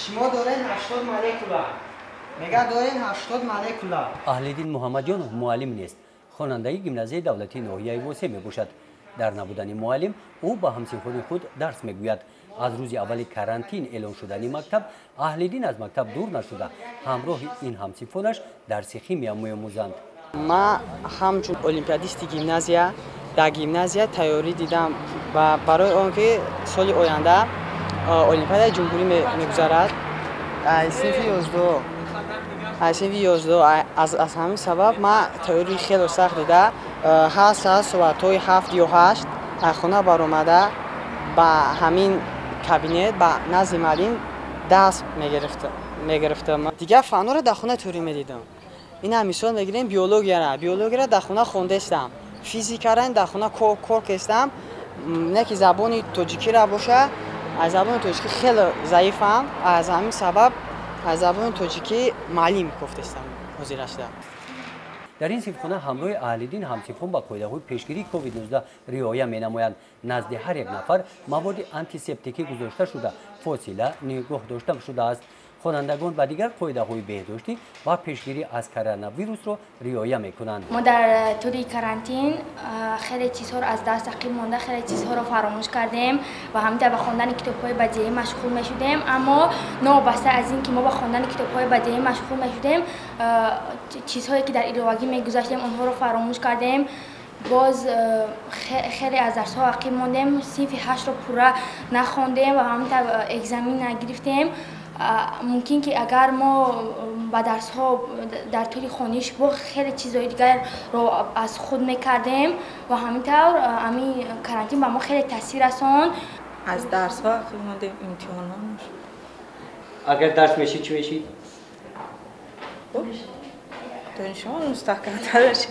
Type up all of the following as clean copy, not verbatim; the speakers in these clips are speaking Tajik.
Шумо дорен 80 молекула. Мега дорен 80 молекула. Аҳлиддин Муҳаммадҷонов муаллим нест. Хонандаи гимназияи давлатии ноҳияи Восе мебошад. Дар набудани муаллим ӯ ба ҳамсинфони худ дарс мегӯяд. Аз рӯзи аввали карантин эълон шудани мактаб Аҳлиддин аз мактаб дур нашуда, ҳамроҳи ин ҳамсинфонаш дарси химия меомӯзанд. Ман ҳамчун олимпиадисти гимназия дар гимназия тайёрӣ дидам ва барои он ки соли оянда олимпиадаи ҷумҳурӣ мегузарад, синфи 11, синфи 11, аз ҳамин сабаб ман тайёрии хело сахт дида, ҳар саат соатҳои 7 ё 8 аз хона баромада ба ҳамин кабинет ба назди муаллим дарс мегирифтам. Дигар фанҳоро дар хона тайёрӣ медидам. Ина мисол мегирем биологияра. Биологияра дар хона хондастам, физикара дар хона кор кестам, не ки забони тоҷикира боша, аз забони тоҷикӣ хеле заифам, аз ҳамин сабаб аз забони тоҷикӣ муаллим кофтастам ҳозир шуда. Дар ин синфхона ҳамроҳи Аҳлиддин ҳамсинфон ба қоидаҳои пешгирии COVID-19 риоя менамоянд. Назди ҳар як нафар маводи антисептикӣ гузошта шуда, фосила нигоҳ дошта шудааст. Хонандагон ба дигар қоидаҳои беҳдоштӣ ва пешгирӣ аз коронавирусро риоя мекунанд. Мо дар тӯли карантин хеле чизҳоро аз даст ақиб монда, хеле чизҳоро фаромӯш кардем ва ҳаминтавр ба хондани китобҳои бадеӣ машғул мешудем. Аммо новобаста аз ин ки мо ба хондани китобҳои бадеӣ машғул мешудем, чизҳое ки дар иловагӣ мегузаштем, онҳоро фаромӯш кардем. Боз хеле аз дарсҳо ақиб мондем, синфи 8-ро пурра нахондем ва ҳаминтавр экзамен нагирифтем. Мумкин ки агар мо ба дарсҳо дар тӯли хониш бо хеле чизҳои дигарро аз худ мекардем ва ҳамин тавр ҳамин карантин ба мо хеле таъсир расонд. Аз дарсҳо ақиб мондем, имтиҳонҳо. Агар дарс мешид, чӣ мешид? Донишҳо мустаҳкамтар мешид.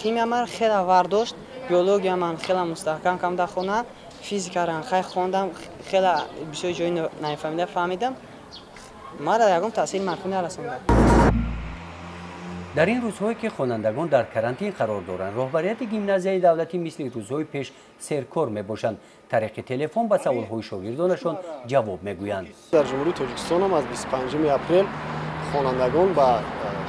Химия ман хеле вардошт, биология ман хеле мустаҳкам кам дар хона, физикаро хай хондам, хеле бисёр ҷои нафаҳмида фаҳмидам. Мара ягон таъсири манфӣ нарасонда. Дар ин рӯзҳое ки хонандагон дар карантин қарор доранд, роҳбарияти гимназияи давлатӣ мисли рӯзҳои пеш серкор мебошанд. Тариқи телефон ба саволҳои шогирдонашон ҷавоб мегӯянд. Дар Ҷумҳурии Тоҷикистон ҳам аз 25 апрел хонандагон ба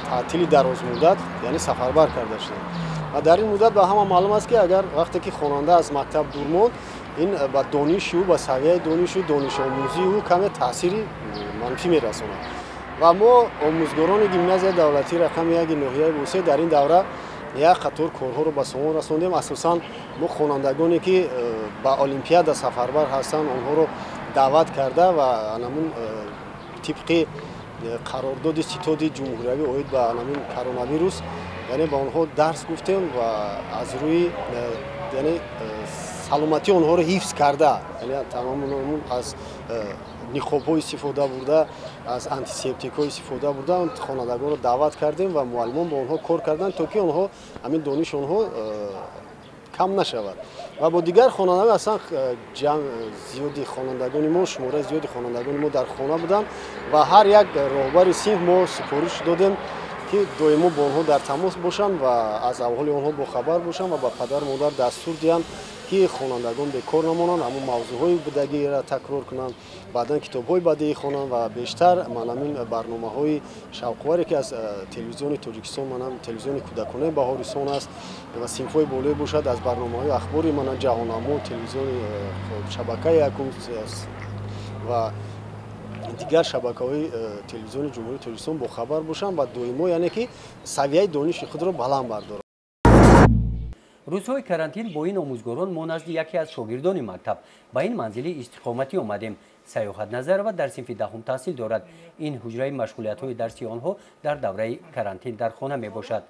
таътили дарозмуддат, яъне сафарбар карда шуданд. Ва дар ин муддат ба ҳама маълум аст, ки агар вақте ки хонанда аз мактаб дур монд, ин ба дониши ӯ, ба савияи дониши ӯ, донишомӯзии ӯ каме таъсири манфӣ мерасонад. Ва мо омӯзгорони гимназияи давлатии рақами 1 ноҳияи Восе дар ин давра як қатор корҳоро ба сомон расондем. Асосан мо хонандагоне ки ба олимпиада сафарбар ҳастанд, онҳоро даъват карда ва анамун тибқи қарордоди ситоди ҷумҳуриявӣ оид ба анамун коронавирус, яъне ба онҳо дарс гуфтем ва аз рӯи яъне саломатии онҳоро ҳифз карда, яъне тамоман аз ниқобҳо истифода бурда, аз антисептикҳо истифода бурда, хонандагонро даъват кардем ва муаллимон бо онҳо кор карданд, то ки онҳо ҳамин дониши онҳо кам нашавад. Ва бо дигар хонандагон, аслан ҷамъ зиёди хонандагони мо, шумораи зиёди хонандагони мо дар хона буданд ва ҳар як роҳбари синф мо супориш додем, ки доимо бо онҳо дар тамос бошанд ва аз аҳволи онҳо бохабар бошанд ва ба падару модар дастур диҳанд, ки хонандагон бекор намонанд, ҳамон мавзӯъҳои будагиро такрор кунанд, баъдан китобҳои бадеӣ хонанд ва бештар манамин барномаҳои шавқоваре, ки аз телевизиони Тоҷикистон, манам телевизиони кӯдаконаи Баҳорисон аст ва синфҳои болоӣ бошад, аз барномаҳои ахбори мана Ҷаҳоннамо, телевизиони шабакаи якум ва дигар шабакаҳои телевизиони Ҷумҳурии Тоҷикистон бохабар бошанд ва доимо, яъне ки савияи дониши худро баланд бардоранд. Рӯзҳои карантин бо ин омӯзгорон мо назди яке аз шогирдони мактаб ба ин манзили истиқоматӣ омадем. Саёҳат Назарова дар синфи 10 таҳсил дорад. Ин ҳуҷраи машғулиятҳои дарсии онҳо дар давраи карантин дар хона мебошад.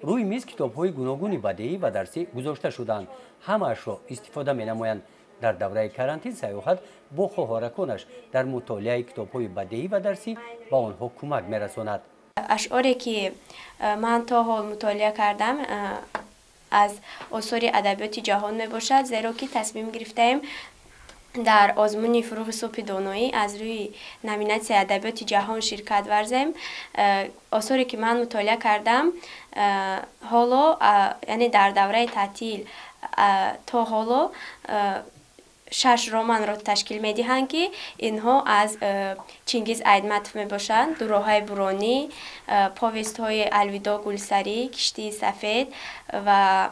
Рӯи миз китобҳои гуногуни бадеӣ ва дарсӣ гузошта шудаанд. Ҳамаашро истифода менамоянд. Дар давраи карантин Саёҳат бо хоҳараконаш дар мутолиаи китобҳои бадеӣ ва дарсӣ ба онҳо кӯмак мерасонад. Ашъоре ки ман то ҳол мутолиа кардам аз осори адабиёти ҷаҳон мебошад, зеро ки тасмим гирифтаем дар озмуни фурӯғи субҳи доноӣ аз рӯи номинатсияи адабиёти ҷаҳон ширкат варзем. Осоре ки ман мутолиа кардам, ҳоло, яъне дар давраи таътил то ҳоло 6 романро ташкил медиҳанд, ки инҳо аз Чингиз Айтматов мебошанд: Дуроҳаи буронӣ, повестҳои Алвидо Гулсарӣ, Киштии сафед ва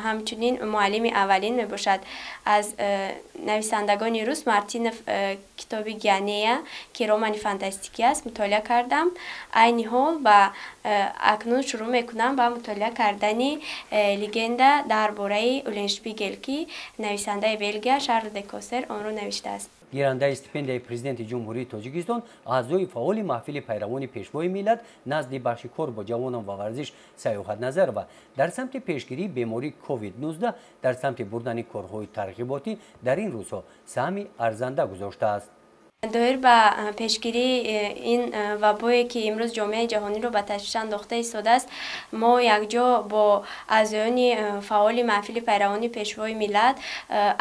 ҳамчунин Муаллими аввалин мебошад. Аз нависандагони рус Мартинов китоби Гианея, ки романи фантастикӣ аст, мутолиа кардам. Айни ҳол ба акнун шурӯъ мекунам ба мутолиа кардани легенда дар бораи Уленшпигел, ки нависандаи Белгия Шарл де Косер онро навиштааст. Гирандаи стипендияи президенти Ҷумҳурии Тоҷикистон, аъзои фаъоли маҳфили пайравони Пешвои миллат назди бахши кор бо ҷавонон ва варзиш Саёҳат Назарова дар самти пешгирии бемории COVID-19, дар самти бурдани корҳои тарғиботӣ дар ин рӯзҳо саҳми арзанда гузоштааст. Доир ба пешгирии ин вабое, ки имрӯз ҷомеаи ҷаҳониро ба ташвиш андохта истодааст, мо якҷо бо аъзоёни фаъоли маҳфили пайравони Пешвои миллат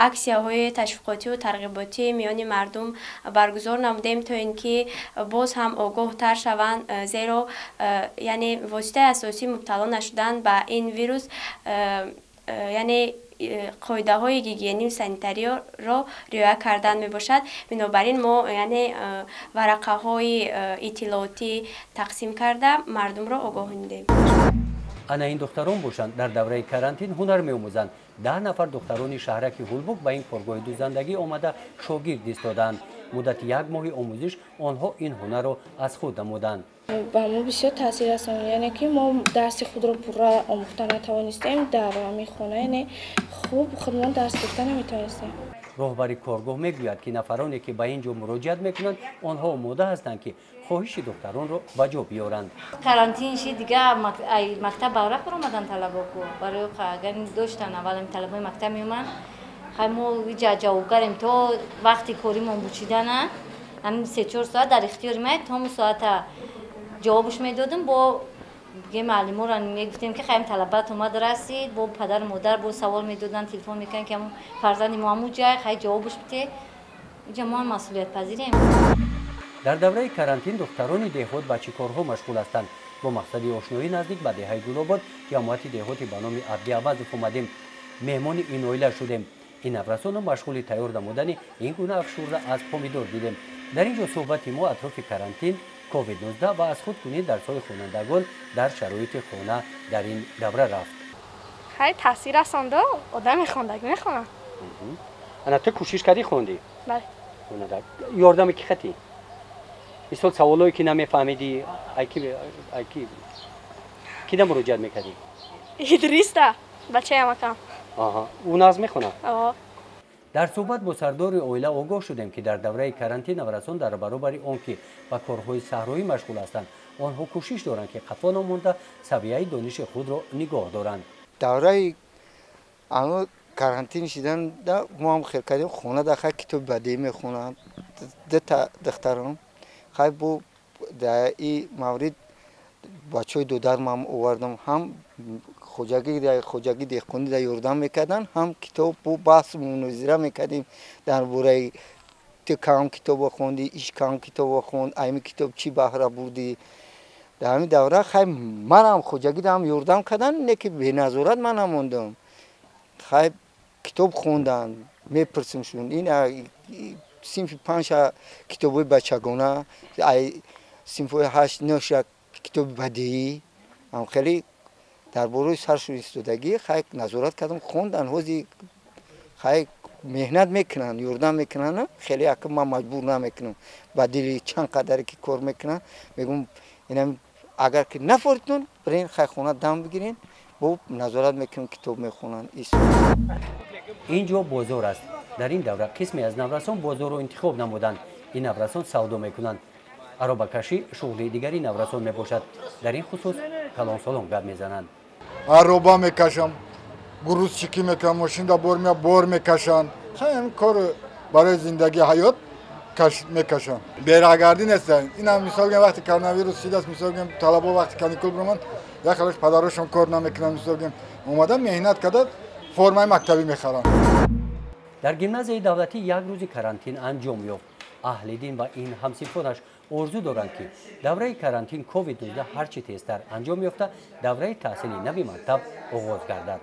аксияҳои ташвиқотиву тарғиботӣ миёни мардум баргузор намудем, то ин ки боз ҳам огоҳтар шаванд, зеро яъне воситаи асосии мубтало нашудан ба ин вирус яъне қоидаҳои гигиению санитариро риоя кардан мебошад. Бинобар ин мо яъне варақаҳои иттилоотӣ тақсим карда мардумро огоҳ намудем. Ана ин духтарон бошанд, дар давраи карантин ҳунар меомӯзанд. 10 нафар духтарони шаҳраки Ҳулбук ба ин коргоҳи дӯзандагӣ омада шогирд истоданд. Муддати як моҳи омӯзиш онҳо ин ҳунарро аз худ намуданд. Ба мо бисёр таъсир расонд, яъне ки мо дарси худро пурра омӯхта натавонистем дар ҳамин хона, яъне хуб худмон дарс гирифта наметавонистем. Роҳбари коргоҳ мегӯяд, ки нафароне, ки ба ин ҷо муроҷиат мекунанд, онҳо омода ҳастанд, ки хоҳиши духтаронро ба ҷо биёранд. Карантин ши дига мактаб баврақ баромадан талабоку барои агар доштан аввал талабои мактаб меоманд, хай мо иҷа ҷавобгарем то вақти коримон бучидана, ҳамин 3-4 соат дар ихтиёри ма, то ҳамун соата ҷавобш медодем. Бо ге муаллиморо мегуфтем, ки хайм талабат омад расид, бо падару модар бо савол медоданд, телефон мекарданд, ки ҳамун фарзанди мо ҳамун ҷай, хай ҷавобш бите. Иҷа мо ҳам масъулиятпазирем. Дар давраи карантин духтарони деҳот ба чӣ корҳо машғул ҳастанд? Бо мақсади ошноӣ наздик ба деҳаи Гулобод, ҷамоати деҳоти ба номи Абди Авазов омадем. Меҳмони ин оила шудем. Ин наврасонро машғули тайёр намудани ин гуна афшурда аз помидор дидем. Дар ин ҷо суҳбати мо атрофи карантин, COVID-19 ва аз худ кунии дарсҳои хонандагон дар шароити хона дар ин давра рафт. Хай таъсир расондо, одам мехондагӣ мехонам. Ана ту кӯшиш кардӣ, хондӣ? Бале. Ёрдами ки хатӣ? Мисол саволое ки намефаҳмидӣ, айки кида муроҷиат мекардӣ? Идриста, бачаи амакам. Аҳа, ӯ нағз мехонад? О. Дар суҳбат бо сардори оила огоҳ шудем, ки дар давраи карантин наврасон дар баробари он ки ба корҳои саҳроӣ машғул ҳастанд, онҳо кӯшиш доранд, ки қафо намонда савияи дониши худро нигоҳ доранд. Давраи карантин шидан мо ҳам хел кардем, хона да хай китоби бадеӣ мехонанд дута духтарон, хай бо дар ин маврид бачаҳои додармам овардам, ҳам хоҷагӣ деҳқонӣ да ёрдам мекарданд, ҳам китоб бо баҳсу мунозира мекардем дар бораи ту кам китобо хондӣ, иш кам китобо хонд, ами китоб чӣ баҳра бурдӣ. Дар ҳамин давра хай манам хоҷагидаам ёрдам карданд, не ки беназорат ман намондам. Хай китоб хонданд, мепурсимшун ин синфи 5 китобҳои бачагона, синфҳои 8-9 китоби бадеӣ, ҳам хеле дар бораи саршон истодагӣ хай назорат кардам, хондан. Ҳози хай меҳнат мекунанд, ёрдам мекунанд, хеле ака ман маҷбур намекунам, ба дили чанд қадаре ки кор мекунанд мегӯм, инам агар ки нафоритон бирен хай хона дам бигирен, бо назорат мекунам, китоб мехонанд. Ин ҷо бозор аст. Дар ин давра қисме аз наврасон бозорро интихоб намуданд. Ин наврасон савдо мекунанд. Аробакашӣ шуғли дигари наврасон мебошад. Дар ин хусус калонсолон гап мезананд. Ароба мекашам, грузчикӣ мекунам, мошинда бор мея, бор мекашанд. Ин кор барои зиндагӣ ҳаёт мекашанд. Бераҳгардӣ нестанд. Инам мисол гӯем вақти коронавирус шидааст, мисол гӯем талабо вақти каникул бироманд, як халаш падарошон кор намекунанд, мисол гӯем омада меҳнат карда формаи мактабӣ мехаранд. Дар гимназияи давлатӣ як рӯзи карантин анҷом ёфт. Аҳли дин ва ин ҳамсинфонаш орзу доранд, ки давраи карантин COVID-19 ҳарчи тезтар анҷом ёфта, давраи таҳсили нави мактаб оғоз гардад.